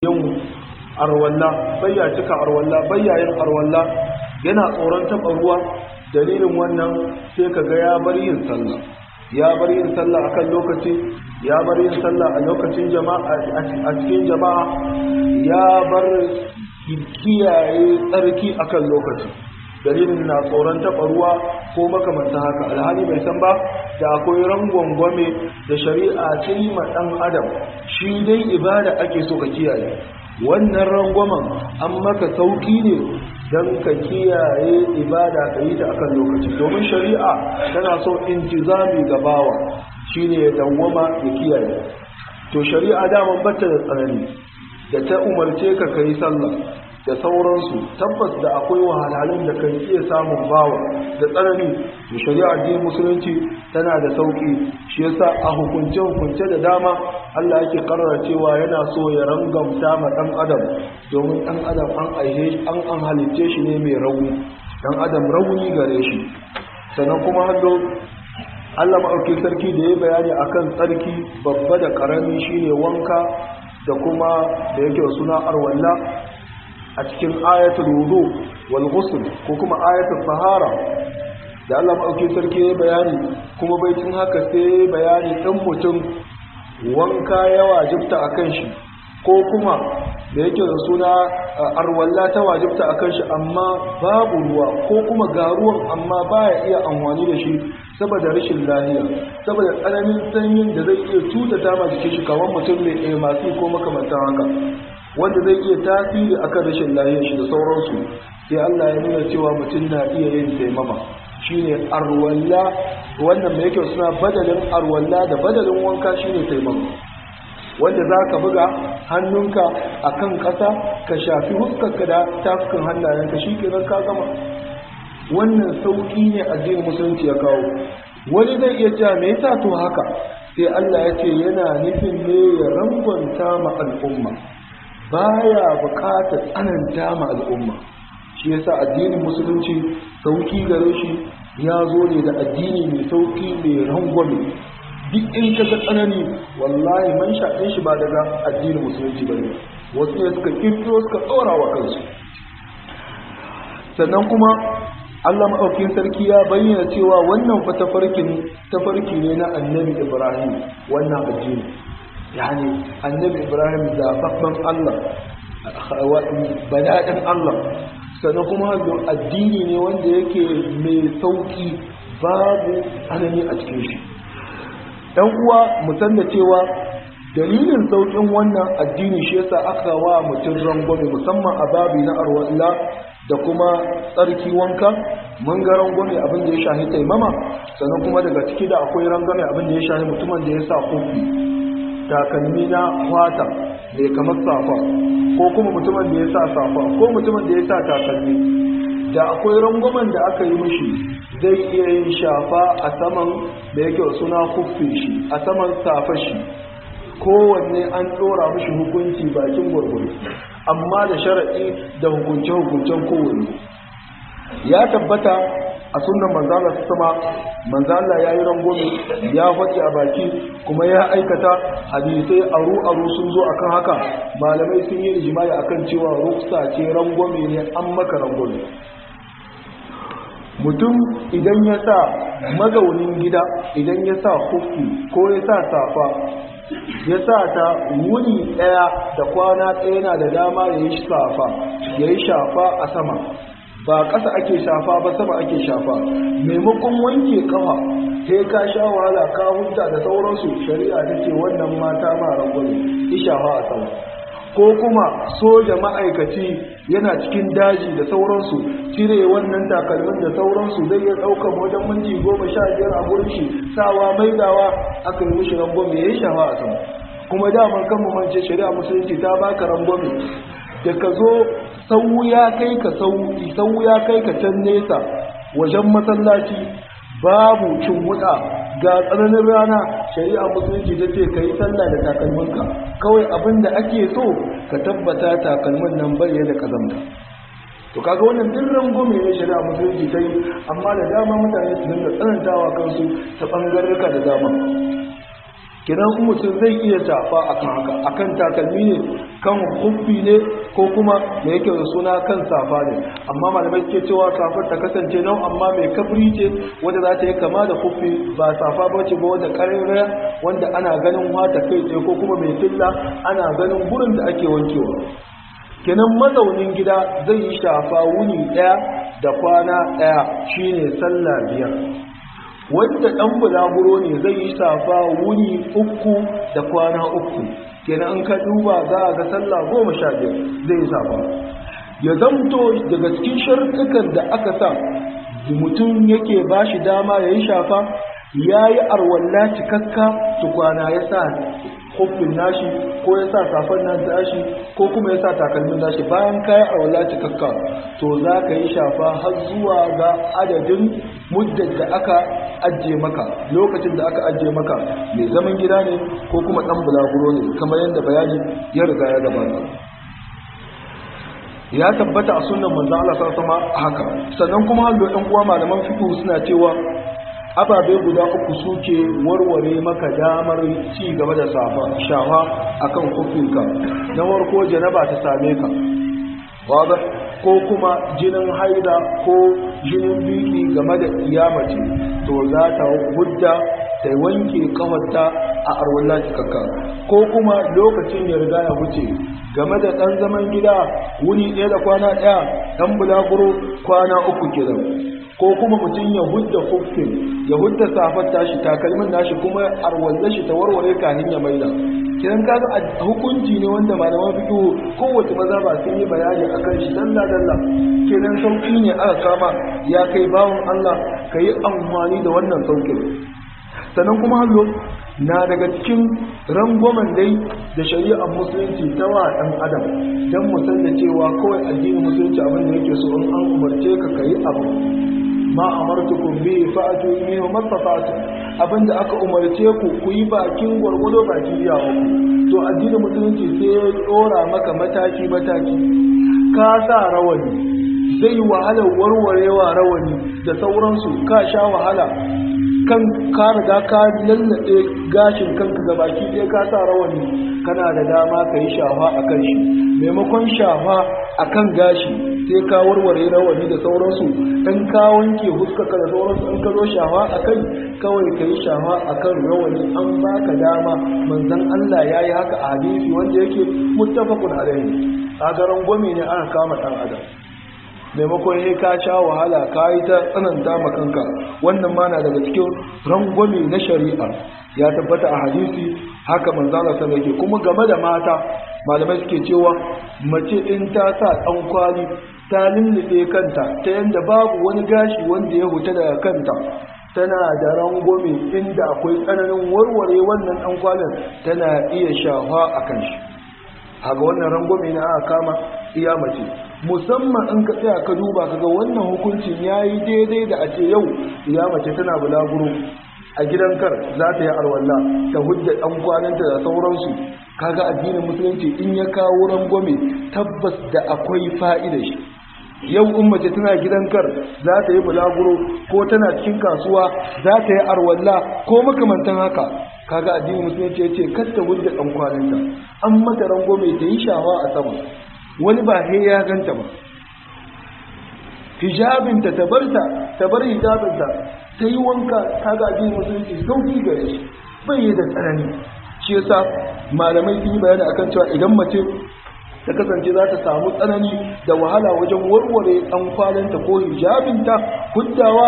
Yin arwalla, bayya cika arwalla, bayya yin arwalla, yana tsoron taɓa ruwa. Dalilin wannan sai kaga ya bar yin sallah, ya bar yin sallah akan lokaci, ya bar yin sallah a lokacin jama'a, a cikin jama'a, ya bar kiyaye tsarki akan lokaci, dalilin na tsoron taɓa ruwa ko makamantan haka, alhali bai san ba da akwai rangwangwame da shari'a ta yi ma ɗan adam. Shi dai ibada ake so ka kiyaye. Wannan rangwamen an maka sauƙi ne don ka kiyaye ibada, ka yi ta akan lokaci, domin shari'a tana so intizami ga bawa, shine ya dawwama ya kiyaye. To shari'a daman bata da tsanani da ta umarce ka kai sallah da sauransu. Tabbas da akwai wahalhalun da kan iya samun bawa da tsanani. Da shari'a addinin Musulunci tana da sauki, shi yasa a hukunce hukunce da dama Allah yake karara cewa yana so ya rangamta ma dan adam, domin dan adam an aihe an halicce shi ne mai rauni, dan adam rauni gare shi. Sannan kuma hallo Allah maɗauki sarki da ya bayani akan tsarki babba da ƙarami, shine wanka da kuma da yake suna arwalla, a cikin ayatul wudu wal ghusl ko kuma ayatul tahara da Allah maɗauki sarki ya bayani. Kuma baitin haka sai bayani ɗin mutum wanka ya wajibta akan shi, ko kuma da yake da suna arwalla ta wajibta akan shi, amma babu ruwa, ko kuma ga ruwan amma baya iya amfani da shi saboda rashin lafiya, saboda tsananin sanyin da zai iya cutata ma jikin shi, kamar mutum mai masu ko makamantan haka, wanda zai iya tasiri akan rashin lafiyar shi da sauransu, sai Allah ya nuna cewa mutum na iya yin taimama, shine arwalla. Wannan mai yake suna badalin arwalla da badalin wanka shine taimama, wanda za ka buga hannunka a kan ƙasa, ka shafi huskarka da tafukan hannayenka, shi kenan ka gama. Wannan sauƙi ne addinin Musulunci ya kawo. Wani zai iya cewa, me yasa to haka? Sai Allah ya ce yana nufin ne ya rangwanta ma al'umma, baya buƙatar tsananta ma al'umma. Shi yasa addinin Musulunci sauƙi gare shi, ya zo ne da addini mai sauƙi, mai rangwame. Duk in ka ga tsanani, wallahi man shaɗin shi ba daga addinin Musulunci ba ne, wasu ne suka kirkiro suka ɗora wa kansu. Sannan kuma Allah maɗaukin sarki ya bayyana cewa wannan fa tafarkin tafarki ne na Annabi Ibrahim. Wannan addini, yani Annabi Ibrahim zaɓaɓɓen Allah, badaɗin Allah. Sannan kuma addini ne wanda yake mai sauƙi, babu tsanani a cikin shi. Ɗan uwa, mu san da cewa dalilin sauƙin wannan addini shi yasa aka wa mutum rangwame, musamman a babi na arwalla da kuma tsarki wanka. Mun ga rangwame abin da ya shahi taimama. Sannan kuma daga ciki da akwai rangwame abin da ya shahi mutumin da ya sa kofi, takalmi na fata mai kamar safa, ko kuma mutumin da ya sa safa, ko mutumin da ya sa takalmi, da akwai rangwamen da aka yi mishi, zai iya yin shafa a saman da yake suna kuffin shi, a saman safa shi. Kowanne an ɗora mishi hukunci bakin gwargwaro, amma da shara'i da hukunce-hukuncen kowanne. Ya tabbata a sunan manzala su sama, manzala ya yi rangwame, ya faɗi a baki kuma ya aikata. Hadisai aru-aru sun zo akan haka. Malamai sun yi ijimai akan cewa ruksa ce, rangwame ne, an maka rangwame. Mutum idan ya sa, mazaunin gida idan ya sa kufi ko ya sa safa, ya sa ta wuni ɗaya da kwana ɗaya, na da dama ya yi safa, ya yi shafa a sama. Ba ƙasa ake shafa ba, sama ake shafa. Maimakon wanke kafa sai ka sha wahala ka huta da sauransu, shari'a ta ce wannan mata ma rangwame, shafa a sama. Ko kuma soja, ma'aikaci yana cikin daji da sauransu, cire wannan takalmin da sauransu zai iya ɗaukar wajen minti 15 a gurin shi, sawa maidawa, aka yi mishi rangwame ya yi shafa a sama. Kuma daman kan mance, shari'a Musulunci ta baka rangwame da ka zo sau ya kai ka sau ya kai ka can nesa wajen masallaci, babu wuta, ga tsananin rana, shari'a Musulunci ta ce ka yi sallah da takalminka. Kawai abin da ake so, ka tabbata takalmin nan bai da kazamta. To kaga wannan duk rangwame ne shari'a Musulunci ta yi, amma da dama mutane su dinga tsanantawa kansu ta bangarruka da dama. Kidan mutum zai iya shafa akan haka, akan takalmi ne, kan huffi ne, ko kuma da yake da suna kan safa ne. Amma malamai suke cewa safar ta kasance nau amma mai kabri ce, wanda za ta yi kama da huffi, ba safa ba ce ba wanda karera wanda ana ganin wata kai tsaye, ko kuma mai filla ana ganin gurin da ake wankewa. Kenan mazaunin gida zai yi shafa wuni ɗaya da kwana ɗaya, shine sallah 5. Wanda ɗan bulaguro ne zai yi safa wuni 3 da kwana 3. Kenan in ka duba za a ga sallah 15 zai yi safa. Ya zamto daga cikin sharuɗɗukan da aka sa mutum yake ba shi dama ya yi shafa, ya yi arwalla cikakka tukwana ya sa huffin nashi, ko ya sa safan nan tashi, ko kuma ya sa takalmin nashi. Bayan ka yi arwalla cikakka, to za ka yi shafa har zuwa ga adadin muddar da aka ajiye maka, lokacin da aka ajiye maka, mai zaman gida ne ko kuma ɗan bulaguro ne, kamar yadda bayani ya riga ya gabata. Ya tabbata a sunan manzo Allah sallallahu alaihi wasallam haka. Sannan kuma hallo ɗan uwa, malaman fiqh suna cewa ababe guda 3 suke warware maka damar ci gaba da safa shafa akan hukunka. Na farko, janaba ta same ka, wadah, ko kuma jinin haida ko jinin biki game da kiyamace, to za ta hudda ta wanke kawarta a arwalla cikakka. Ko kuma lokacin ya riga ya wuce game da ɗan zaman gida, wuni 1 da kwana 1, ɗan bulaguro kwana 3 kenan. Ko kuma mutum ya hudda huffin, ya hudda safar tashi, takalmin nashi, kuma arwalla shi ta warware kahin ya maida. Kiran kaga hukunci ne wanda malaman fiqh kowace mazhaba sun yi bayani akan shi dalla dalla. Kenan sauki ne aka kama ya kai bawon Allah, kai amfani da wannan saukin. Sannan kuma hallo na daga cikin rangwamen dai da shari'ar musulunci ta wa ɗan adam, don mu san da cewa kawai addinin musulunci abin da yake so, in an umarce ka kayi abu, ma amartukum bi fa'atu minhu mastata'tum, abinda aka umarce ku ku yi bakin gwargwado, bakin iyawa ku. To addinin musulunci sai ya dora maka mataki mataki. Ka sa rawani, zai wahala warwarewa rawani da sauransu, ka sha wahala kan ka riga ka lallabe gashin kanka ga baki ɗaya, ka sa rawani, kana da dama ka yi shafa a kan shi. Maimakon shafa a kan gashi sai ka warware rawani da sauransu, in ka wanke huskarka da sauransu, in ka zo shafa a kai, kawai ka yi shafa a kan rawani, an baka dama. Manzon Allah ya yi haka a hadisi wanda yake muttafaqun alaihi. Kaga rangwame ne aka kama ɗan adam, maimakon sai ka sha wahala ka yi ta tsananta ma kanka. Wannan ma na daga cikin rangwame na shari'a, ya tabbata a hadisi haka manzo Allah sallallahu alaihi. Kuma game da mata, malamai suke cewa mace in ta sa ɗan kwali ta lullube kanta ta yanda babu wani gashi wanda ya huta daga kanta, tana da rangwame inda akwai tsananin warware wannan ɗan kwalin, tana iya shafa a kan shi. Haka wannan rangwame na aka kama iya mace. Musamman in ka tsaya ka duba kaga wannan hukuncin yayi daidai da a ce yau iya mace tana bulaguro a gidan kar za ta yi arwalla ta hujja ɗan kwananta da sauransu. Kaga addinin musulunci in ya kawo rangwame, tabbas da akwai fa'ida shi. Yau in mace tana gidan kar za ta yi bulaguro, ko tana cikin kasuwa za ta yi arwalla ko makamantan haka, kaga addinin musulunci ya ce kar ta hujja ɗan kwananta, an mata rangwame ta yi shawa a sama, wani ba he ya ganta ba. Hijabinta ta barta, ta bar hijabinta ta yi wanka. Kaga addinin musulunci sauki gare shi, bai yi da tsanani. Shi yasa malamai sun yi bayani akan cewa idan mace ta kasance za ta samu tsanani da wahala wajen warware ɗan kwalinta ko hijabinta huddawa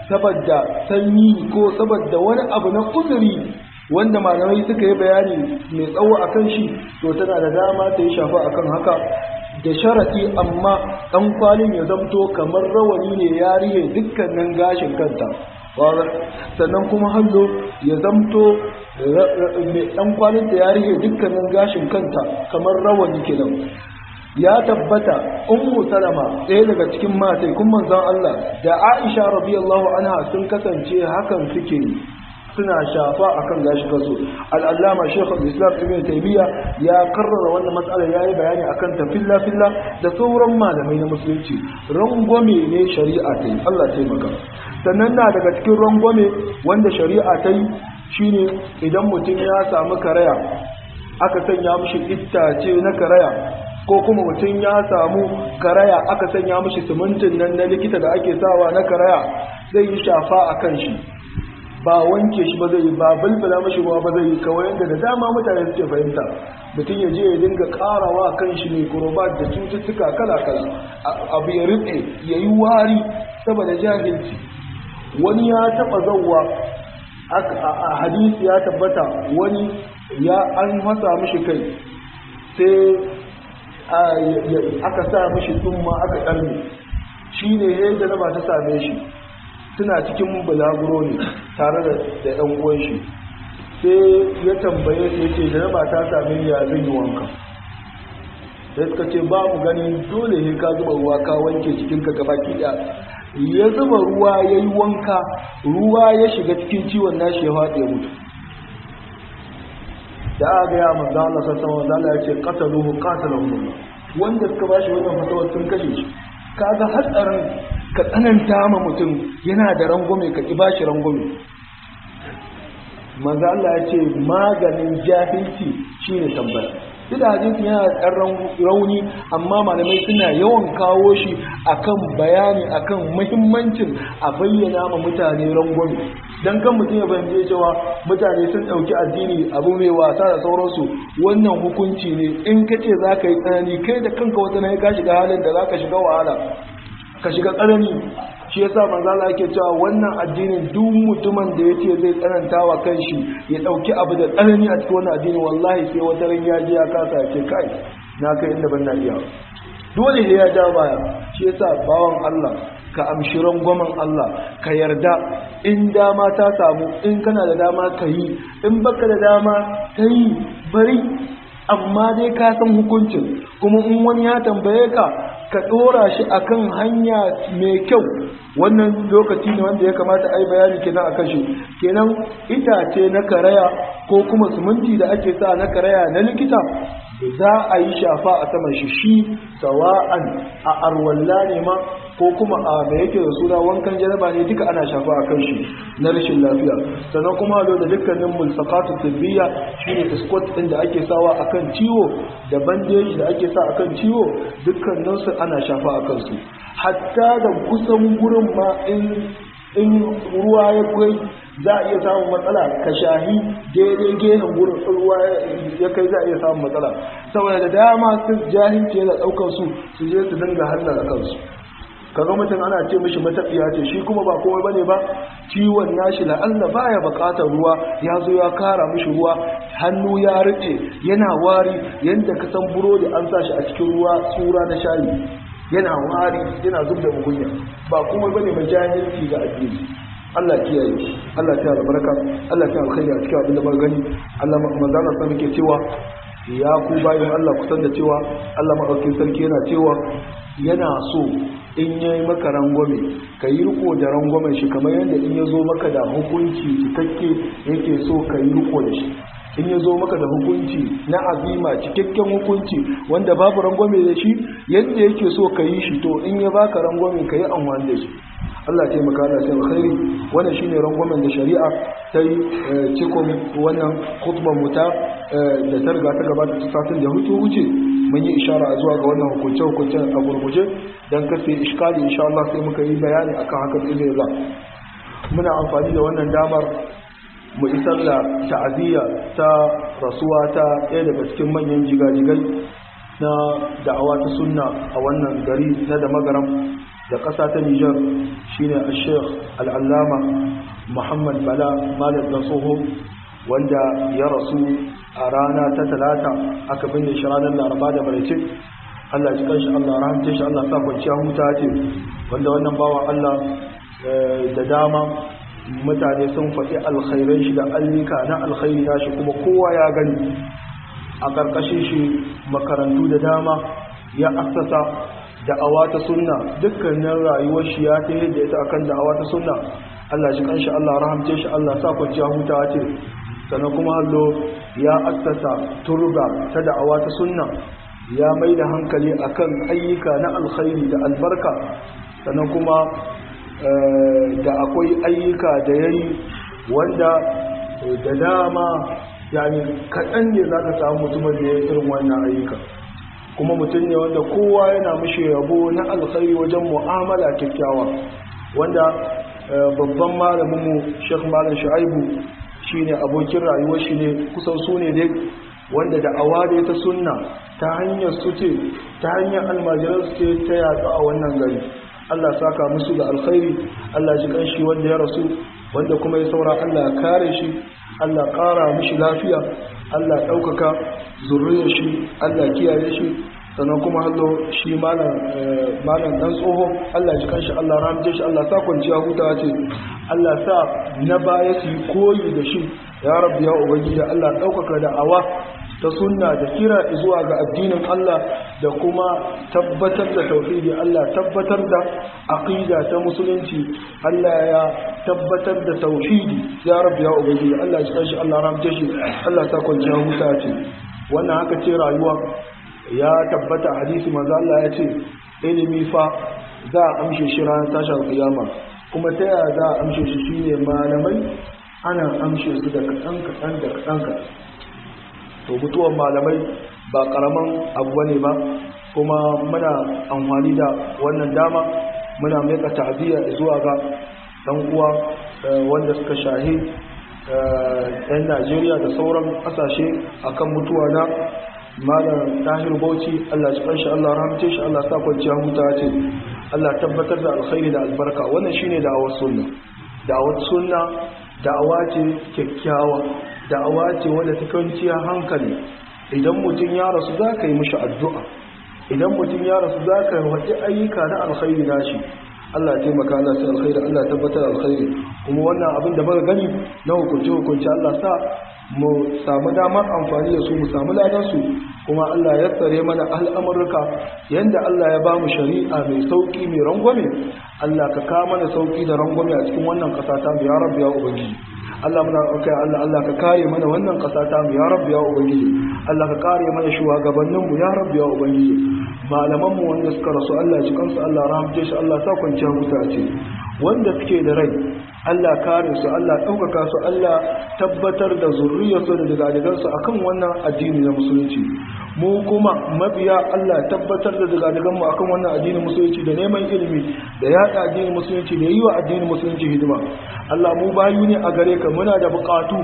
saboda sanyi ko saboda wani abu na uzuri wanda malamai suka yi bayani mai tsawo akan shi, to tana da dama ta yi shafa akan haka da sharaɗi, amma ɗan kwalin ya zamto kamar rawani ne, ya rihe dukkanin gashin kanta. Sannan kuma hallo ya zamto mai ɗan kwalinta ya rihe dukkanin gashin kanta kamar rawani kenan. Ya tabbata Ummu Salama, ɗaya daga cikin matai kun manzon Allah, da Aisha radiyallahu anha sun kasance hakan suke yi, suna shafa akan gashi kansu. Al'allama Sheikh Islam Ibn Taymiyyah ya karrara wannan matsala, yayi bayani akan ta filla filla da sauran malamai na musulunci. Rangwame ne shari'a ta yi, Allah taimaka. Sannan na daga cikin rangwame wanda shari'a ta yi Shine idan mutum ya samu karaya aka sanya mishi itace na karaya, ko kuma mutum ya samu karaya aka sanya mishi simintin nan na likita da ake sawa na karaya, zai yi shafa a kan shi, ba wanke shi ba zai yi, ba bulbula mashi ruwa ba zai yi, kawai yadda da dama mutane suke fahimta. Mutum ya je ya dinga karawa kan shi mai kurobat da cututtuka kala-kala, abu ya rufe ya yi wari saboda jahilci. Wani ya taɓa zauwa, a hadisi ya tabbata, wani ya an fasa mishi kai, sai aka sa mishi tsumma aka ƙarni shi ne ya jaraba ta same shi. Suna cikin bulaguro ne tare da ɗan uwan shi, sai ya tambaye su, yace jaraba ta same ni, ya zan yi wanka? Sai suka ce ba mu gani, dole ne ka zuba ruwa ka wanke jikinka gaba ki ɗaya. Ya zuba ruwa ya yi wanka, ruwa ya shiga cikin ciwon nashi, ya faɗi ya mutu. Da aka gaya manzo Allah sallallahu alaihi wasallam, ya ce qataluhu qatalahu Allah. Wanda suka bashi wannan fatawar sun kashe shi. Kaga hatsarin ka tsananta ma mutum, yana da rangwame ka ki bashi rangwame. Manzo Allah ya ce maganin jahilci shine tambaya. Duk da hadisin yana da ɗan rauni, amma malamai suna yawan kawo shi akan bayani akan muhimmancin a bayyana ma mutane rangwame, dan kan mutum ya fahimci cewa mutane sun ɗauki addini abu mai wasa da sauransu. Wannan hukunci ne, in ka ce za ka yi tsanani, kai da kanka wata na ka shiga halin da za ka shiga wahala, ka shiga tsanani. Shi yasa manzo Allah yake cewa wannan addinin, duk mutumin da yace zai tsananta wa kanshi, ya dauki abu da tsanani a cikin wannan addini, wallahi sai wata ran ya ji ya kasa, ya ce kai, na kai inda ban na iya, dole ne ya ja baya. Shi yasa bawan Allah, ka amshi rangwamen Allah, ka yarda in dama ta samu, in kana da dama ka yi, in baka da dama ka yi bari, amma dai ka san hukuncin. Kuma in wani ya tambaye ka, ka ɗora shi akan hanya mai kyau. Wannan lokaci ne wanda ya kamata a yi bayani kenan akan shi. Kenan itace na karaya ko kuma siminti da ake sa na karaya na likita, za a yi shafa a saman shi, shi sawa'an a arwalla ne ma ko kuma a mai yake da suna wankan jaraba ne, duka ana shafa a kan shi na rashin lafiya. Sannan kuma da dukkanin mulsaqatu tibbiya, shine squat din da ake sawa akan ciwo da bandeji da ake sa akan ciwo, dukkanin su ana shafa a kansu. Hatta da kusan gurin ma in ruwa ya kai za a iya samun matsala, ka shahi daidai gehen gurin ruwa ya kai za a iya samun matsala, saboda da dama sun jahilci yana daukar su, su je su dinga hallaka kansu. Kaga mutum ana ce mishi matafiya ce, shi kuma ba komai bane ba ciwon nashi, la'alla baya bukatar ruwa, ya zo ya kara mishi ruwa, hannu ya rike yana wari yanda ka san burodi an sa shi a cikin ruwa tsura na shayi, yana wari, yana zub da mugunya. Ba komai bane ba, jahilci ga addini. Allah kiyaye, Allah ta albarka, Allah ta alkhairi a cikin abin da muka gani. Allah manzo Allah sai muke cewa ya ku bayin Allah, kusan da cewa Allah madaukakin sarki yana cewa yana so in yayi maka rangwame ka yi riko da rangwamen shi, kamar yadda in ya zo maka da hukunci cikakke yake so ka yi riko da shi. In ya zo maka da hukunci na azima, cikakken hukunci wanda babu rangwame da shi, yadda yake so ka yi shi, to in ya baka rangwame ka yi amfani da shi. Allah ya taimaka, Allah ya alkhairi. Wannan shine rangwamen da shari'a ta yi. Cikon wannan khutbar mu ta da ta riga ta gabata ta satin da hutu wuce, mun yi ishara zuwa ga wannan hukunce hukuncen a gurguje dan kase iskali, insha Allah sai muka yi bayani akan haka bi Allah. Muna amfani da wannan damar mu isar da ta'aziyya ta rasuwa ta ɗaya daga cikin manyan jigajigai na da'awa ta sunna a wannan gari na da magaram da ƙasa ta Nijar, shine Sheikh Al-Allama Muhammad Bala Malam Dan Tsoho, wanda ya rasu a rana ta Talata, aka binne shi ranar Laraba da maraice. Allah ji kanshi, Allah rahamce shi, Allah sa kwanciya huta ce. Wanda wannan bawan Allah, da dama mutane sun faɗi alkhairan shi da allika na alkhairi nashi, kuma kowa ya gani. A ƙarƙashin shi makarantu da dama ya assasa, da'awa ta sunna, dukkanin rayuwar shi ya ta yadda ita akan da'awa ta sunna. Allah shi kanshi, Allah rahamce shi, Allah sa kwanciya huta ce. Sannan kuma hallo ya assasa turba ta da'awa ta sunna, ya mai da hankali akan ayyuka na alkhairi da albarka. Sannan kuma da akwai ayyuka da yayi wanda Da dama yani kaɗan ne za ka samu mutumin da ya irin wannan ayyuka. Kuma mutum ne wanda kowa yana mishi yabo na alkhairi wajen mu'amala kyakkyawa, wanda babban malaminmu Sheikh Malam Shu'aibu shine abokin rayuwar shi ne, kusan su ne dai wanda da awade ta sunna ta hanyar su ce, ta hanyar almajiran su ce ta yaɗu a wannan gari. Allah saka musu da alkhairi, Allah ji kanshi wanda ya rasu, wanda kuma ya saura Allah ya kare shi, Allah ƙara mishi lafiya, Allah ɗaukaka zurriyar shi, Allah kiyaye shi. Sannan kuma hallo shi malam dan tsoho, Allah ji kanshi, Allah ramje shi, Allah sa kwanciya hutawa ce, Allah sa na baya su yi koyi da shi ya rabbi ya ubangiji. Allah ɗaukaka da awa ta sunna da kira zuwa ga addinin Allah da kuma tabbatar da tauhidi, Allah tabbatar da aqida ta musulunci, Allah ya tabbatar da tauhidi ya rabbi ya ubangiji. Allah ji kanshi, Allah ramje shi, Allah sa kwanciya hutawa ce. Wannan haka ce rayuwa. Ya tabbata hadisi manzo Allah ya ce ilimi fa za a amshe shi ranar tashar kiyama. Kuma ta yaya za a amshe shi? Shine malamai ana amshe su da kaɗan kaɗan da kaɗan kaɗan. To mutuwar malamai ba ƙaramin abu bane ba, kuma muna amfani da wannan dama muna miƙa ta'aziyya zuwa ga ɗan uwa wanda suka shahi 'yan Najeriya da sauran ƙasashe akan mutuwa na Malam Tahir Bauchi. Allah shi kanshi, Allah rahamce shi, Allah sa kwanciya huta ce, Allah tabbatar da alkhairi da albarka. Wannan shine da'awar sunna. Da'awar sunna da'awa ce kyakkyawa, da'awa ce wanda ta kwanciya hankali. Idan mutum ya rasu za ka yi mishi addu'a, idan mutum ya rasu za ka yi wata ayyuka na alkhairi nashi. Allah ya taimaka, Allah sai alkhairi, Allah tabbatar alkhairi. Kuma wannan abin da muka gani na hukunce hukunce, Allah sa mu samu damar amfani da su, mu samu ladan su. Kuma Allah ya tsare mana al'amurka yanda Allah ya ba mu shari'a mai sauki mai rangwame. Allah ka kawo mana sauki da rangwame a cikin wannan ƙasa ta mu ya rabbi ya ubangiji. Allah muna roƙa Allah, Allah ka kare mana wannan ƙasa ta mu ya rabbi ya ubangiji. Allah ka kare mana shugabannin mu ya rabbi ya ubangiji. Malaman mu wanda suka rasu Allah ji kansu, Allah rahamce shi, Allah sa kwanciya huta ce. Wanda suke da rai Allah kare su, Allah ɗaukaka su, Allah tabbatar da zurriyarsu da digadigansu akan wannan addini na musulunci. Mu kuma mabiya Allah tabbatar da digadiganmu akan wannan addinin musulunci da neman ilimi da yaɗa addinin musulunci da yi wa addinin musulunci hidima. Allah mu bayu ne a gare ka, muna da buƙatu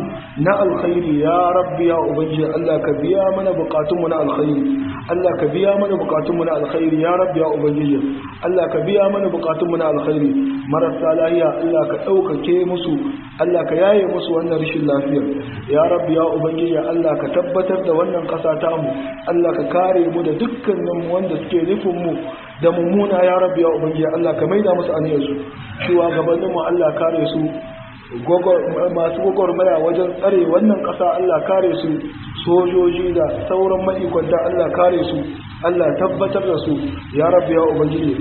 na alkhairi ya rabbi ya ubangiji. Allah ka biya mana buƙatunmu na alkhairi, Allah ka biya mana buƙatunmu na alkhairi ya rabbi ya ubangiji. Allah ka biya mana buƙatunmu na alkhairi. Marasa lahiya Allah ka ɗaukake musu, Allah ka yaye musu wannan rashin lafiyar ya rabbi ya ubangiji. Allah ka tabbatar da wannan ƙasa tamu, Allah ka kare mu da dukkanin wanda suke nufin mu da mummuna ya rabbi ya ubangiji. Allah ka maida musu aniyarsu. Shugabannin mu Allah kare su, masu gwagwarmaya wajen tsare wannan ƙasa Allah kare su, sojoji da sauran ma'ikwanta Allah kare su, Allah tabbatar da su ya rabbi ya ubangiji.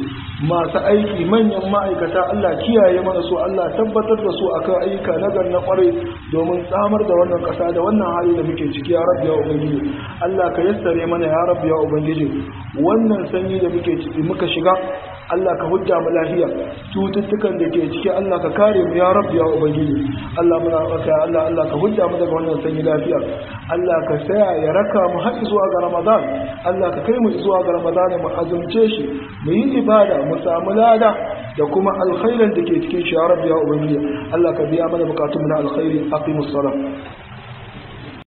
Masu aiki manyan ma'aikata Allah kiyaye mana su, Allah tabbatar da su akan ayyuka nagar na kwarai domin tsamar da wannan ƙasa da wannan hali da muke ciki ya rabbi ya ubangiji. Allah ka yassare mana ya rabbi ya ubangiji. Wannan sanyi da muke ciki muka shiga Allah ka hujja mu lafiya, cututtukan da ke ciki Allah ka kare mu ya rabbi ya ubangiji. Allah muna roƙa Allah, Allah ka hujja mu daga wannan sanyi lafiya. Allah ka saya ya raka mu har zuwa ga Ramadan, Allah ka kai mu zuwa ga Ramadan mu azumce shi, mu yi ibada, mu samu lada da kuma alkhairin da ke cikin shi ya rabbi ya ubangiji. Allah ka biya mana bukatunmu na alkhairi. Aqimus salat.